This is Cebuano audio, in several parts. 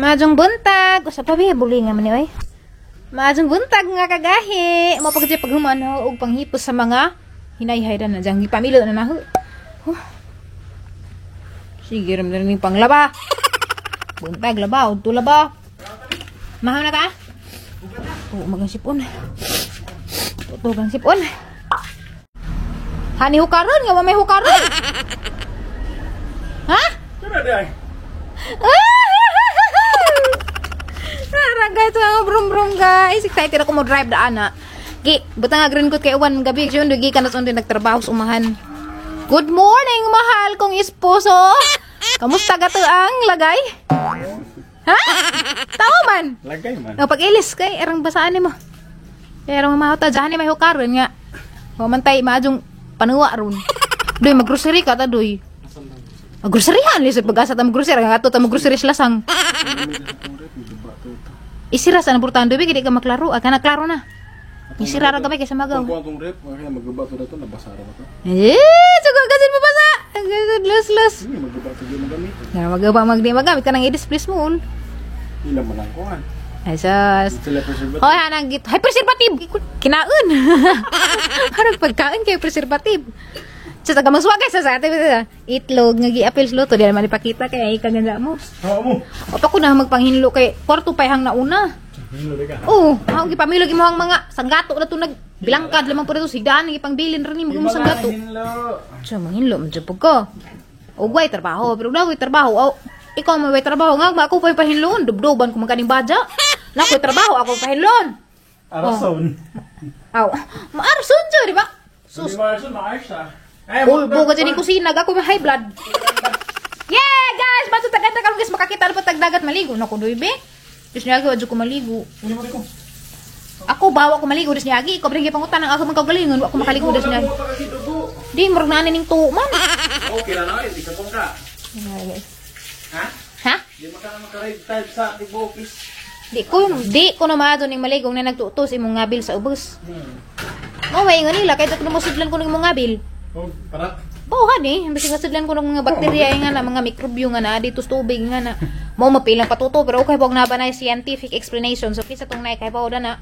Maayong buntag. Usa pa biya buli nga man ni oy. Maayong buntag nga kagahi. Mo pag paghuman ho og panghipos sa mga hinayhay na diyang gipamilo na naho. Huh. Sige ram na ning panglaba. Buntag laba, udto laba. Mahaw na ta? Oo, magang sipon. Tutugang sipon. Hani hukaron nga wa may hukaron. Ha? Tara di ay. Tara guys, mga brum brum guys. Excited ako mo drive daan na. Gi, butang nga green kay uwan gabi yun dugi ka na sa nagtrabaho sa umahan. Good morning, mahal kong esposo. Kamusta gato ang lagay? Ha? Tao man. Lagay man. O, pag-ilis kay erang basaan nimo. Pero mahota dyan ni may hukaron nga. O man tay maadjong panuwa ron. Doy maggrocery ka ta doy. Maggroceryhan lisod pag-asa ta maggrocery nga ato ta maggrocery sa lasang. Isira sa naburtahan doy di ka maklaro. Ah, kana klaro na. Isira ra gamay kaysa magaw. Kung atong rep, kaya magaba to dato nabasa ra ba to? Eh, sugo gasin mabasa. Gasin los los. Sige, magaba to di magamit. Nga magaba magdi magamit kanang i-displace mo. Ila man ang kuan. Ay sus. Sila preservative. Hoy, hanang git. Hay preservative. Kinaon. Harag pagkain kay preservative. Sa taga magswagay sa ate itlog nga giapil sa luto di naman ipakita kay kaganda mo. Hawa mo. Opa ko na magpanghinlo kay kwarto pa hang nauna. Hilo di ka. Oh, ako gipamilo gimo ang mga sanggato na to nag bilangkad lamang po dito sigdaan gipangbilin ra ni mo sanggato. Hilo. So manginlo man jud ko. Og way trabaho, pero wala ko'y trabaho. Aw, ikaw may way trabaho nga ako pa pahinlon, dubduban ko man kaning badya. Na ko'y trabaho, ako pahinlon. Arason. Aw, maarson jud, di ba? Sus. Maarson, maarsa. Ay, Pulbo ka dyan yung kusina, ako may high blood. Yeah, guys! Mato taganda karon guys, makakita na pa tagdagat maligo. Naku, doy be. Diyos niya, agi, ko maligo. Hindi mo ko. Ako, bawa ko maligo, Diyos niya, agi. Ikaw, bringin pangutan ang ako magkagalingon, wa ko makaligo, Diyos niya. Di, murag na ning tuo man. Okay na na, hindi ka kung ka. Ha? Ha? Di mo ka na maka-red type sa tibuokis. Di ko na maadto ning maligo na nagtutos imong ngabil sa ubos. Mo may ingon nila kay ko musudlan ko ng imong ngabil. Oh, para. Buhan eh, bisag nasudlan ko ng mga bakterya nga na, mga mikrobyo nga na dito sa tubig nga na. Mo mapilang patuto pero okay wag na ba na scientific explanation. So kinsa tong naay kay na na.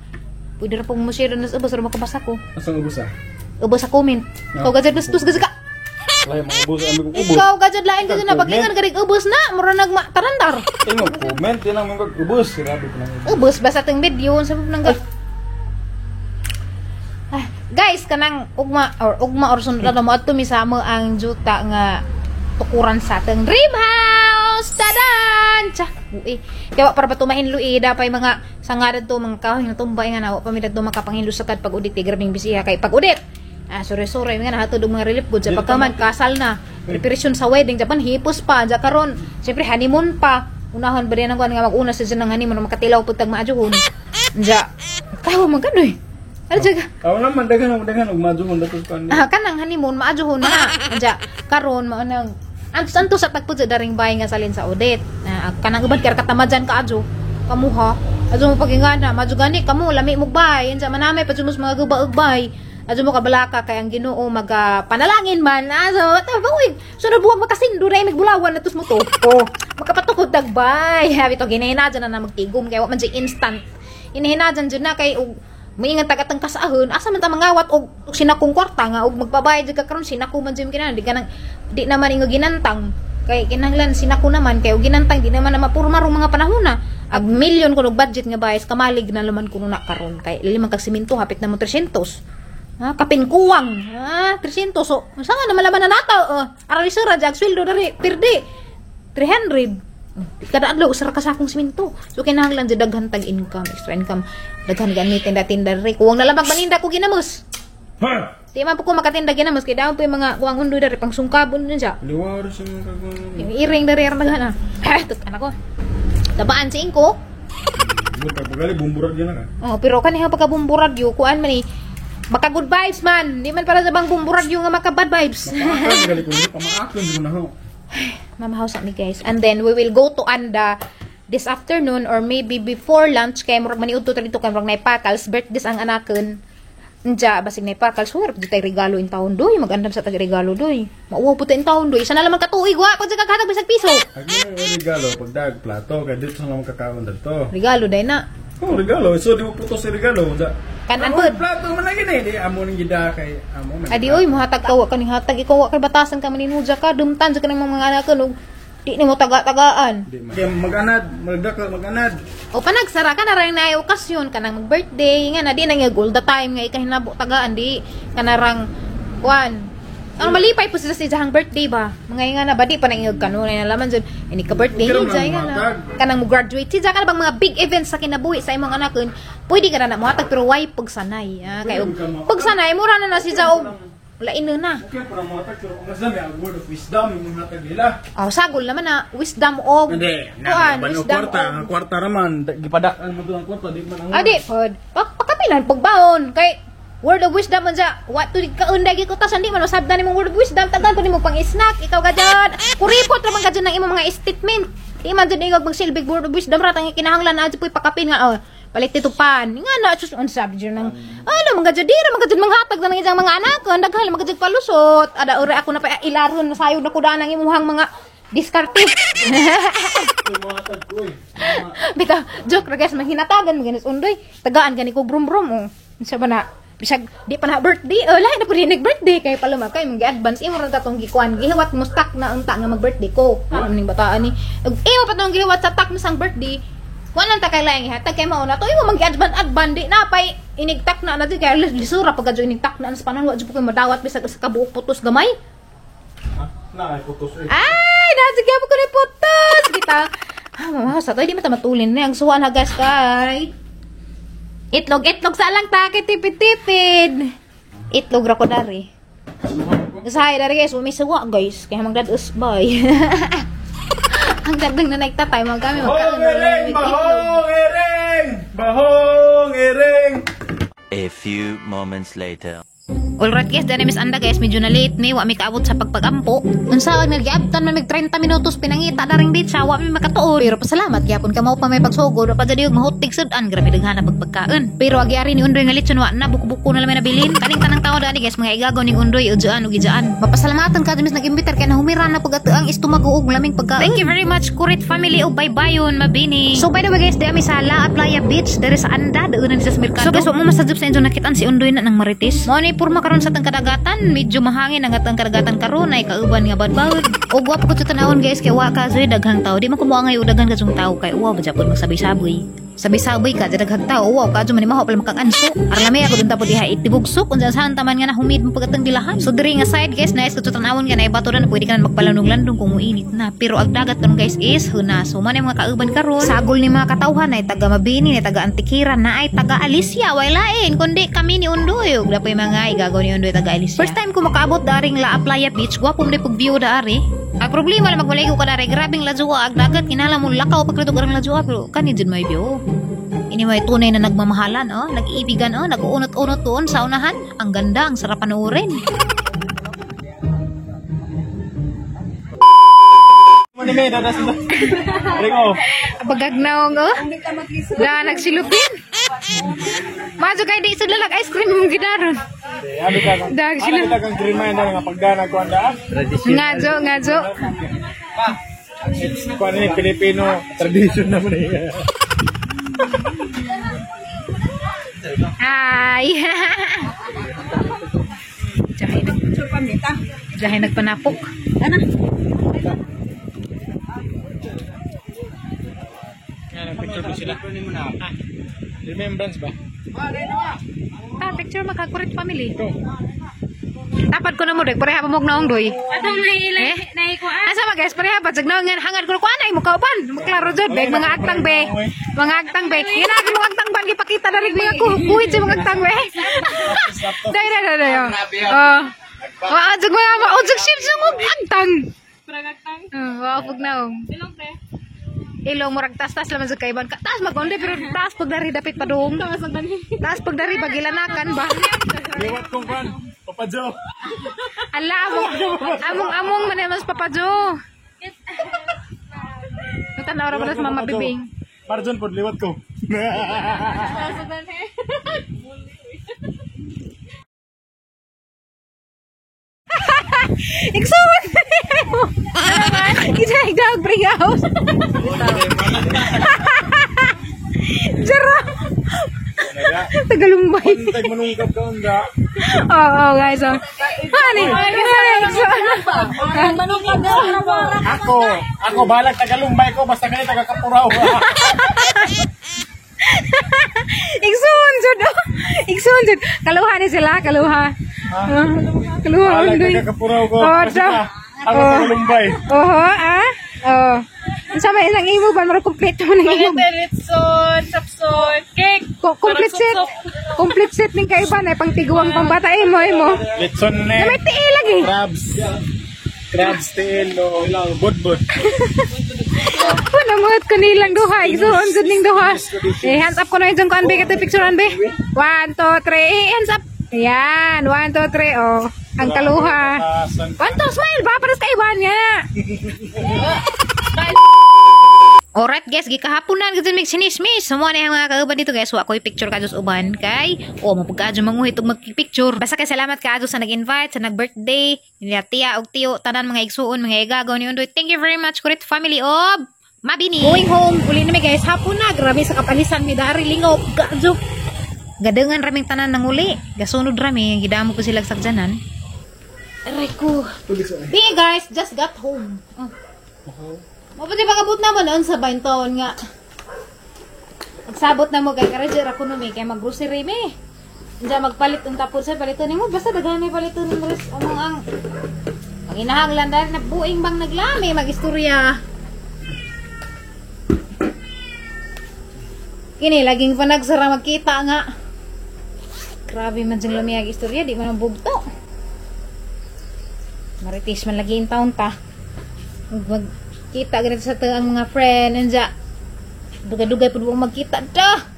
Pwede ra pong mo share na sa ubos ra makabasa ko. Asang ubos ah? Ubos sa comment. No. Ikaw gajud lustos gajud ka. Lahi mga ubos, ami kong ubos. Ikaw gajud lain gajud na pag-ingon ka rin ubos na mura nagmatarandar. Ingo, comment din ang mga ubos. Grabe ko lang. Ubos basta tong video sa nang. Ah, guys, kanang ugma or sunod na mo adto mi sa amo ang juta nga tukuran sa atong dream house. Tadan! Tsa, ui. Kaya wa para pa tumahinlo eh, dapay mga sangarad to mga kahoy nga tumbay nga na wa pa mi dadto makapanghilo sa kad pag udit eh, grabing bisiha kay pag udit. Ah, sorry sorry mga nahatod og mga relief goods sa pagkaman kasal na. Preparation sa wedding Japan hipos pa ja karon. Siyempre honeymoon pa. Unahon ba din ang kuan nga mag-una sa dyan ng honeymoon makatilaw pud tag maajuhon. Ja. Tawa man kanoy. Ano siya? Aw naman daghan og daghan og madyo dato sa kuan. Ah, kanang honeymoon maajuhon na. Anja karon mao nang antos antos sa tagpud sa daring bay nga salin sa audit. Ah, kanang uban kay katamajan ka adyo. Kamuha. Adyo mo pagingana, madyo gani kamo lami mo bay. Anja manamay pa jud mo sa mga guba bay. Adyo mo kabalaka kay ang Ginoo maga panalangin man. Ah, so uy, sunod buwag makasindo na magbulawan na tus mo to. Oh, makapatukod tagbay. Habi to ginahinajan na na magtigom kay wa man jud instant. Inahinajan jud na kay og maingan tagatang kasahon asa man ta mangawat og sinakong kwarta nga og magbabayad jud ka karon sinako man jud kinahanglan di kanang di naman ingo ginantang kay kinahanglan sinako naman kay og ginantang di naman na mapurma rong mga panahon na ag milyon kuno budget nga bayas kamalig na laman kuno na karon kay limang kag simento hapit na mo 300. Ha, kapin kuwang. Ha, 300. So, sa nga naman laman na nata? Aral sura, jag sweldo dari, pirdi. 300. Kada adlaw usara ka sakong simento. So kinahanglan jud daghan tag income, extra income. Daghan gani tinda-tinda ri. Kuwang na lamang maninda ko ginamos. Ha! Di man po ko makatinda ginamos kay daon po yung mga kuwang undoy dari pang sungkabon din siya. Liwar sa mga kagong. Yung iring dari ang daghan ah. Ah, tut anak ko. Tabaan sa ingko. Buta pagali bumburad gyud na ka. Oh, pero kaniha pagka yo kuan man eh. Maka good vibes man. Di man para sa bang bumburad yo nga maka bad vibes. Pamaakon gali ko pamaakon ko na ho. Mamahaw sa mi guys. And then we will go to Anda this afternoon or maybe before lunch kay murag maniudto ta dito kay murag naipakals birthday ang anakon. Nja, basig na ipakal sur, di tay regalo in taon doy, magandam sa tag regalo doy. Mauwaw po in taon doy, isa na lamang katuig wa pag kaghatag bisag piso. Ag regalo pagdag plato kay dito na lang kakaon dadto. Regalo day na. Oh, regalo. So di mo puto sa regalo. Unsa? Kanan pod. Plato man lagi ni. Di amo ning gida kay amo man. Adi oy, muhatag ka wa kaning hatag ikaw wa kay batasan ka maninuja ka, dumtan sa kanang mga anak og di nimo taga-tagaan. Kay maganad, magdaka maganad. O panagsara ka na rin na ay okasyon kanang mag-birthday nga na di nang all the time nga ikahinabo tagaan di kanarang kuan. Ang malipay po sila sa iyang birthday ba? Mga nga na ba di pa nang iyog kanunay na laman dyan. Ini ka birthday Okay ni ra nga man na. muhatag. Kanang mo graduate si ka na bang mga big events sa kinabuhi sa imong anak pwede ka na muhatag pero why pagsanay? Ah, kay og pagsanay mura na na si og lain na. Okay para muhatag pero ang lasam ang word of wisdom imong hatag nila. Oh, sagol naman na wisdom og Hindi, kuan, na wisdom kwarta, og ang kwarta raman gipadak-an mo to ang kwarta di man ang. Adi, pod. Pakapilan pagbaon kay word of wisdom man sa what to kaunday gi kutas hindi man masabdan nimong word of wisdom tagan po nimo pang snack ikaw ga dyan. Kuripot ra man ka dyan ng imong mga statement. Di man dyan ikaw magsilbig word of wisdom ra tang kinahanglan na adyo po'y pakapin nga oh. Palit dito pan. Nga na sus unsa dyan ng ano mga dyan di ra mga dyan manghatag na ng isang mga anak ang daghan mga dyan palusot. Ada ore ako na pa ilaron na sayod na kudan ang imuhang mga diskarte. Muhatag ko eh. Bitaw, joke ra guys, manghinatagan mo ganis undoy. Tagaan gani ko brum-brum oh. Unsa ba na? Bisag di pa na birthday, oh, lahi na pud nag birthday kay paluma kay mong gi-advance imo ra tatong gikuan gihiwat mo stock na unta nga mag-birthday ko. Ano ning bataan ni? Ug imo pa tong gihiwat sa tak mo sang birthday. Wa lang ta kay laing ihatag kay mao na to imo mag-advance advance di na pay inigtak na na di kay lisura pag kadyo inigtak na sa panahon wa jud ko madawat bisag sa kabuok putos gamay. Na ay putos eh. Ay, nasa ko ni putos. Kita. Ah, mama, sa to hindi mata matulin na ang suwa na guys kay. Itlog, itlog sa lang ta kay tipid-tipid. Itlog ra ko dari. Usahay dari guys, may suwa guys. Kaya magdados bye. Ang dagang na nagtatay mga kami Bahong magkaon ereng, bahong ereng, bahong ereng. A few moments later. Alright guys, dani Miss Anda guys, medyo na late mi, wa mi kaabot sa pagpagampo. Unsa ang nagyabtan man mig 30 minutos pinangita na ring ditsa, wa mi makatuon. Pero pasalamat gyapon ka mao pa may pagsugod, wa pa jud yung mahutig sudan, grabe daghan na pagpagkaon. Pero agi-ari ni Undoy nga litson wa na buko-buko na lang may nabilin. Kaning tanang tawo dani guys, mga igagaw ning Undoy udyaan ug ijaan. Mapasalamatan ka Miss nag-imbitar kay nahumira na pag ang istumago og laming pagkaon. Thank you very much Kurit family ug baybayon mabini. So by the way guys, di ami sa La Playa Beach diri sa Anda, deunan sa merkado. So guys, wa mo masajop sa inyo nakitaan si Undoy na ng Marites. Mao ni porma karon sa tang kadagatan, medyo mahangin ang atang kadagatan karon ay kauban nga badbad. Og wa pa ko tanawon guys kay wa ka zoy daghang tao. Di man ko moangay og daghan kajong tao kay uwaw ba japon magsabay-sabay. Sabay-sabay ka daghang tao, uwaw ka man maho pala makakanso. Arlami ako dun tapod diha itibugsok unsa saan taman nga nahumid mo pagatang dilahan. So diri nga side guys, nice ko tanawon nga nay bato na pwede ka na magpalandong-landong kung muinit na. Pero ang dagat karon guys is huna. So man mga kauban karon, sagol ni mga katawhan ay taga Mabini, ay taga Antikira, na ay taga Alicia, way lain kundi kami ni Undoy. Ug dapoy mga igagaw ni Undoy taga Alicia. First time ko makaabot daring La Playa Beach, gwapo mo pag view daari. Ang problema lang magwalay ko kadari, grabing ladua ag dagat kinahanglan mo lakaw pagkadto karang ladua pero kani jud may view. Ini may tunay na nagmamahalan, oh, nag-iibigan, oh, nag-uunot-unot doon sa unahan. Ang ganda, ang sarap panoorin. Bagagnaw, oh. Da nagsilupin. Majo kay di sila ice cream mong gidaron. Dag sila. Ano kang green man nga pagdana ko anda? Ngajo, ngajo. Kuan ni Pilipino tradition naman eh. Ay. Jahay nagpanapok. Ana. Yan, picture ko sila. Remembrance ba? Ah, picture makakurit family. Dapat ko na mo, dek. Pareha pa mo naong doy. Atong Eh? Asa ba guys, pareha pa. Naong hangad ko kuan ay mukauban. Maklaro jud beg mga agtang be. Mga agtang be. Hinagi mga agtang ban gipakita na rin mga kuhit sa mga agtang be. Day day day day. Oh. Wa jud mga maujog ship sa mga agtang. Oh, wa pug naong. Ilong pre. Ilong murag tas-tas laman sa kaiban. Taas magonde pero taas pag dari dapit pa dong. Taas pag dari pagilanakan ba. Liwat kong kan. Papa Joe. Ala, among among among man mas Papa Joe. Tanaw ra pala sa Mama Bibing. Parjon pod liwat ko. Igsuon. Isa ikaw bring house. Jara. Tagalumbay. Tag manungkap ka unda. Oo, guys. Oh. Hani? Ako, ako balag tagalumbay ko basta kay taga Kapuraw. Igsuon jud. Oh. Igsuon jud. Kaluha ni sila, kaluha. Kaluha Balag undoy. taga Kapuraw ko. Oh, Basta ako Oh. tagalumbay. Oho, ah. Oh. Unsa may ilang imo ba mara kompleto man ang imo. Litson, sapson, cake. Complete set. Complete set ning kaiba na pang tiguang pambata imo imo. Litson ne. May tiil lagi. Crabs. Crabs tiil o budbud. Panamot ko nilang duha. Igsuon jud ning duha. Eh, hands up ko na yung kuan be kato picture an be. 1 2 3. Eh, hands up. Ayan, 1 2 3. Oh, ang kaluha. San 1 2 smile ba para sa kaiban nga. Alright guys, gikahaponan gud mig sinismis. Sumo na ang mga kauban dito guys. Wa koy picture kadto sa uban kay o mapagkaadyo manguhit og magpicture. Basta kay salamat kaadyo sa nag-invite, sa nag-birthday, nila tiya og tiyo, tanan mga igsuon, mga igagaw ni Undoy. Thank you very much, Kurit family of Mabini. Going home, uli na mi guys. Hapon na, grabe sa kapalisan mi dari lingaw kadyo. Gadangan raming tanan nang uli. Gasunod rami, gidamo ko sila sakjanan. Aray ko. Hey guys, just got home. Oh. Mabuti pagabot naman noon sa bainton nga. Magsabot na mo kay karajer ako no mi kay maggrocery mi. Diyan magpalit unta po sa paliton nimo basta daghan may paliton nimo res among ang panginahanglan dahil na buing bang naglami magistorya. Kini laging panagsara magkita nga. Grabe man jung lami ang istorya di man ang bugto. Marites man lagi in taon ta. Magkita ganito sa ang mga friend anja. Dugay-dugay pud mo magkita da.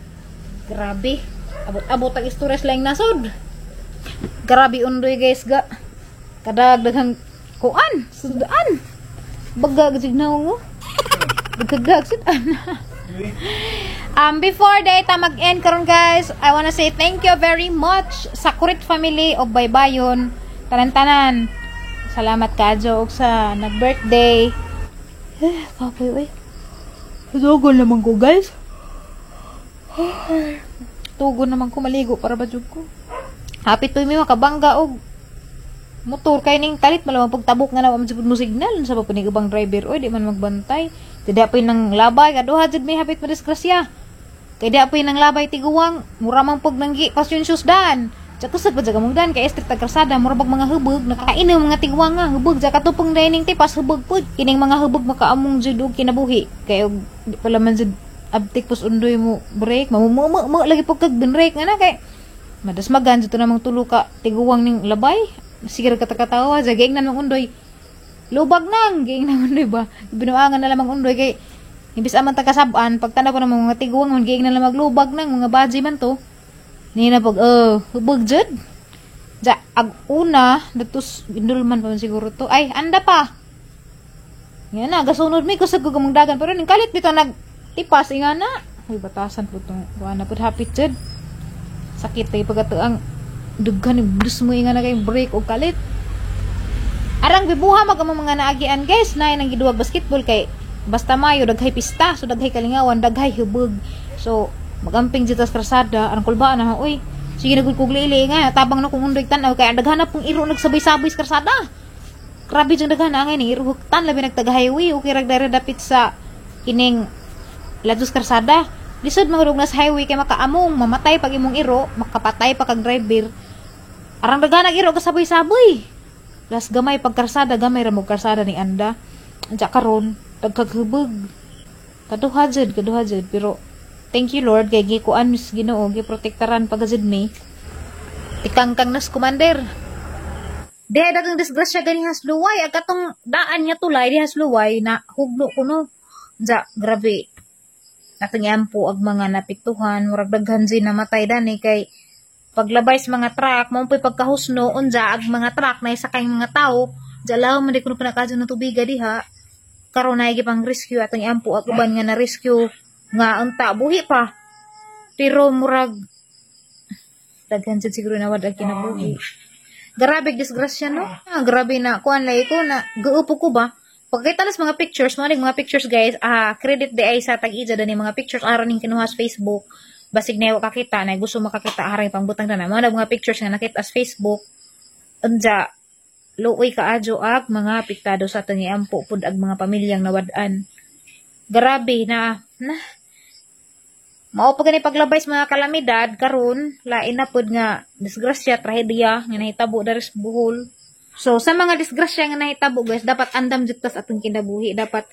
Grabe. Abot-abot ang istorya sa laing nasod. Grabe undoy guys ga. Kadag daghang kuan, sudaan. Bagag jud na mo. Bagag sudaan. Before day ta mag-end karon guys, I wanna say thank you very much sa Kurit family og baybayon. Tanan-tanan. Salamat kaadyo og sa nag-birthday. Eh, kapoy oy. Tugon naman ko guys. Tugon naman ko maligo para ba jud ko. Hapit to mi makabangga og motor kay ning kalit malamang pagtabok nga na man jud mo signal sa pa ni ubang driver oy di man magbantay. Tidak pa nang labay kaduha jud mi hapit madisgrasya. Kay di pa nang labay tiguang mura man pug nanggi pasyensyos dan. Kusog pa jud among dan kay street tag karsada mura bag mga hubog nakainom mga tiguang nga hubog ja katupong dining tipas hubog pud kining mga hubog makaamong jud og kinabuhi kay og di pala man jud abtik pus undoy mo break mamumumo mo lagi pug kag binrake nga na kay madasmagan jud to namang tulo ka tiguang ning labay sige ra katakatawa ja giingnan mang undoy lubag nang giingnan undoy ba binuangan na lamang undoy kay imbis amang tagasab-an pagtanaw ko ng mga tiguang man giingnan lang maglubag nang mga baji man to. Nina pag hubog jud. Ja ag una datos indulman pa man siguro to. Ay anda pa. Nga na gasunod mi kusog ko dagan pero ning kalit bitaw nagtipas inga na. Uy batasan pud tong kuan na pud hapit jud. Sakit tay pagkatuang dughan ni blus mo inga na kay break og kalit. Arang bibuha mag among mga naagian guys na nang giduwag basketball kay basta Mayo daghay pista so daghay kalingawan daghay hubog. So magamping dito sa krasada, ang kulbaan na, uy, sige na kog lili nga, tabang na kung undoy tanaw, kaya ang daghan na pong iro nagsabay-sabay sa krasada. Grabe diyang daghan na, ngayon, iro huktan, labi nagtaga-highway, okay rag dara dapit sa kining lados krasada. Lisod mahulog na sa highway, kay makaamong, mamatay pag imong iro, makapatay pa kag driver. Arang daghan ang iro, kasabay-sabay. Las gamay pag krasada, gamay ra mo krasada ni anda. Andiya karon, dagkaghubog. Kaduha jud, pero thank you Lord kay gikuan mis Ginoo giprotektaran pagazid mi. Tikangkang nas commander. Diha dagang disgrasya gani hasluway ag katong daan nga tulay diha hasluway na hugno kuno. Ja grabe. Natong po ag mga napiktuhan murag daghan jud namatay dani kay paglabay sa mga truck mao po'y pagkahusno unja ag mga truck na sakay mga tawo. Ja law man di kuno pinakadyo ng tubiga diha. Karon na gipang rescue atong iampo ag uban nga na rescue nga unta buhi pa pero murag daghan jud siguro nawad ang kinabuhi. Grabe disgrasya, no? Ah, grabe na kuan lay ko na guupo ko ba. Pagkita nas mga pictures, mo mga pictures guys, credit di ay sa tag-ija dani mga pictures aron ning kinuha sa Facebook. Basig na kakita na gusto makakita aray pangbutang na mga mga pictures nga nakita sa Facebook. Unja luoy kaadyo ag mga apektado sa atong iampo pud ag mga pamilyang nawad-an. Grabe na na. Mao pa gani paglabay sa mga kalamidad karon, lain na pud nga disgrasya, trahedya nga nahitabo diri sa Bohol. So sa mga disgrasya nga nahitabo guys, dapat andam jud ta sa atong kinabuhi, dapat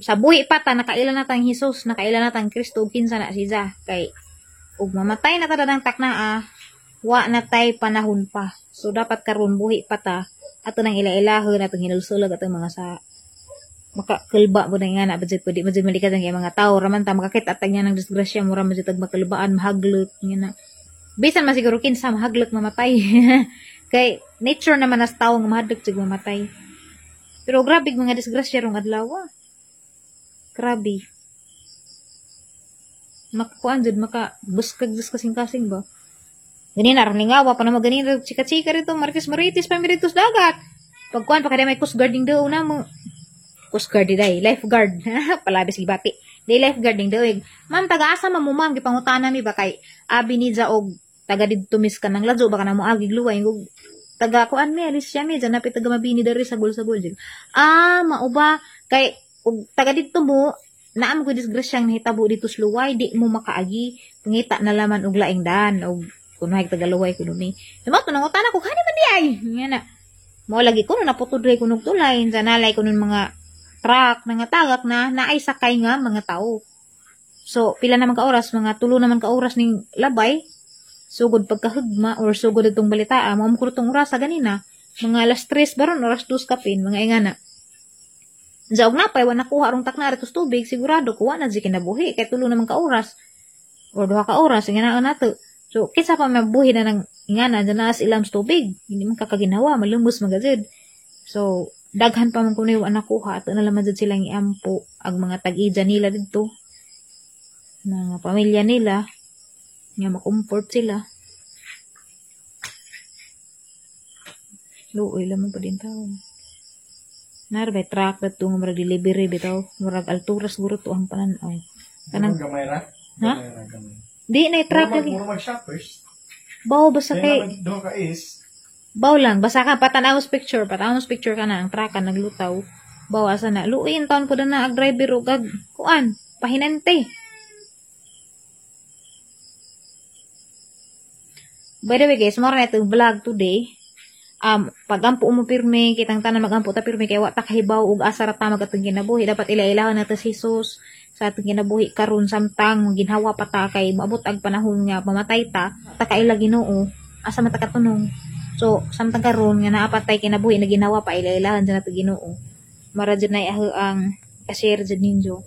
sa buhi pa ta nakaila na tang Hesus, nakaila na tang Kristo ug kinsa na siya kay ug mamatay na ta dadang taknaa, wa na tay panahon pa. So dapat karon buhi pa ta ato nang ila-ilahon, atong hinulsulag atong mga sa makakulba mo na nga na budget pwede mo malikat ang mga tao raman ta makakita at ng disgrasya mura mo jud makulbaan, mahaglok nga na. Bisan masiguro kinsa mahaglok mamatay. Kay nature naman as tao nga mahadlok jud mamatay. Pero grabe mga disgrasya rong adlaw. Grabe. Makakuan jud maka buskag jud kasing-kasing ba. Ganina ra ningawa pa na maganina chika-chika rito Marquez Marites pa miritos dagat. Pagkuan pa kada may coast guarding daw na mo. Coast guard day, lifeguard. Palabis gibati. Day lifeguard ding daw. Ma'am taga-asa man mo ma'am gipangutana mi ba kay abi ni ja og taga didto mis ka nang ladyo baka namo agig luway ug taga kuan mi alis siya mi dyan napit taga Mabini diri sagol-sagol jud. Ah, mao ba kay og taga didto mo naam ko disgrasyang nahitabo dito sa luway di mo makaagi pangita na laman og laing daan og kunohay taga luway kuno mi. Mao to nangutana ko kani man di ay nga na. Mao lagi kuno naputod ray kunog tulay dyan nalay kuno mga truck nga tagak na naay sakay nga mga tao. So pila naman ka oras, mga tulo naman ka oras ning labay. Sugod pagkahugma or sugod itong balita, mao mo tong oras sa ganina, mga alas 3 baron oras 2 kapin, mga ingana. Jaog na pa, wa nakuha rong takna ato tubig, sigurado kuha na di kinabuhi kay tulo naman ka oras or duha ka oras ingana nato. So kinsa pa mabuhi na nang ingana dyan na ilam sa tubig, hindi man kakaginawa, malumos magazid. So daghan pa man kuno wa nakuha ato na laman jud silang iampo ag mga tag-ija nila didto, mga pamilya nila nga makomfort sila. Luoy lamang pa din taon. Narbay truck dato nga murag delivery bitaw, murag altura siguro to ang panan-aw. Kanang gamay ra. Ha? Di na truck lagi. Murag shoppers. Baw basta kay do ka is. Baw lang basta ka patanaw sa picture, patanaw sa picture kana ang truck naglutaw. Baw asa na luoy in taon po na ag driver ug ag kuan pahinante. By the way guys, mora na itong vlog today. Pagampo mo pirmi, kitang tanan magampo ta pirmi kay wa ta kahibaw og asa ra ta mag atong kinabuhi. Dapat ila-ilahon nato si Jesus sa atong kinabuhi karon samtang ginhawa pa ta kay moabot ang panahon nga mamatay ta, ta kaila Ginoo, asa man ta katunong. So samtang karon nga naa pa tay kinabuhi na ginhawa pa, ila-ilahon jud nato Ginoo. Mara jud nay ang ka-share jud ninyo.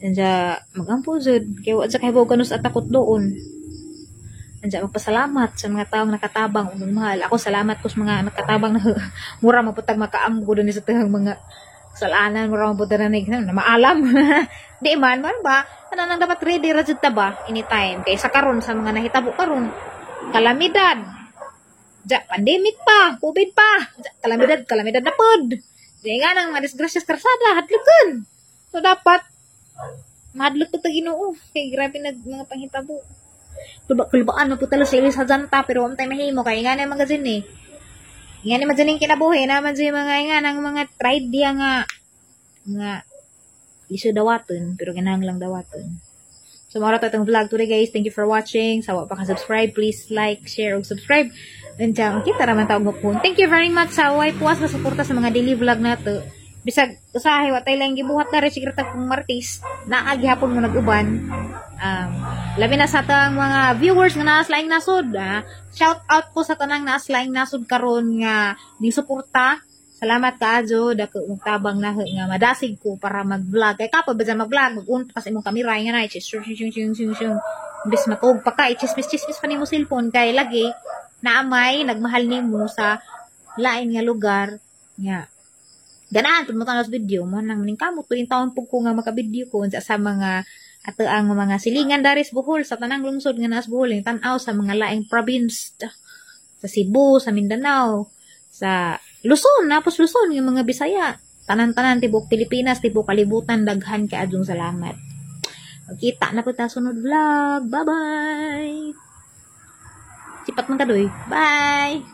Anja magampo jud kay wa jud kahibaw kanus at takot doon. Anja magpasalamat sa mga taong nakatabang ug mahal. Ako salamat ko sa mga nakatabang na mura maputag makaamgo dinhi sa tahang mga kasalanan, mura maputag na na maalam. Di man man ba? Ano nang dapat ready ra jud ta ba anytime kay sa karon sa mga nahitabo karon kalamidad. Ja pandemic pa, COVID pa. Ja, kalamidad, kalamidad na pod. Di nga nang mga disgrasya sa karsada hadlokon. So dapat mahadlok ta Ginoo kay grabe nag mga panghitabo. Kulbaan na po talo sa ilis sa janta pero wala tayo mahimo kay nga na magazine eh. Nga na magazine kinabuhi naman sa mga nga nang mga tragedya nga mga iso dawaton pero kinahanglang dawaton. So mao ra to itong vlog today guys. Thank you for watching. Sa wa pa ka subscribe, please like, share ug subscribe. And kita ra man tawag mo. Thank you very much sa way puas na suporta sa mga daily vlog nato. Bisag usahay wa tay lang gibuhat na rin siguro kung Martes naa gihapon mo nag-uban. Labi na sa atong mga viewers nga naa sa laing nasod, Shout out ko sa tanang naa sa laing nasod karon nga ning suporta. Salamat kaadyo dako mong tabang na nga madasig ko para mag-vlog. Kay kapoy ba mag-vlog, mag-unta ka sa imong kamera nga na shung. Imbes matuog pa ka, chismis-chismis pa nimo cellphone kay lagi naamay nagmahal nimo sa lain nga lugar nga ganahan pud mo tan-aw sa video mo nang ning kamot tuing taon pud ko nga maka-video ko unsa sa mga ato ang mga silingan daris Bohol sa tanang lungsod nga naas Bohol ning tan-aw sa mga laing province. Sa Cebu, sa Mindanao, sa Luzon, napos Luzon, yung mga Bisaya. Tanan-tanan, tibok Pilipinas, tibok kalibutan, daghan kaayong salamat. Magkita na po ta sunod vlog. Bye-bye! Sipat man kadoy. Bye!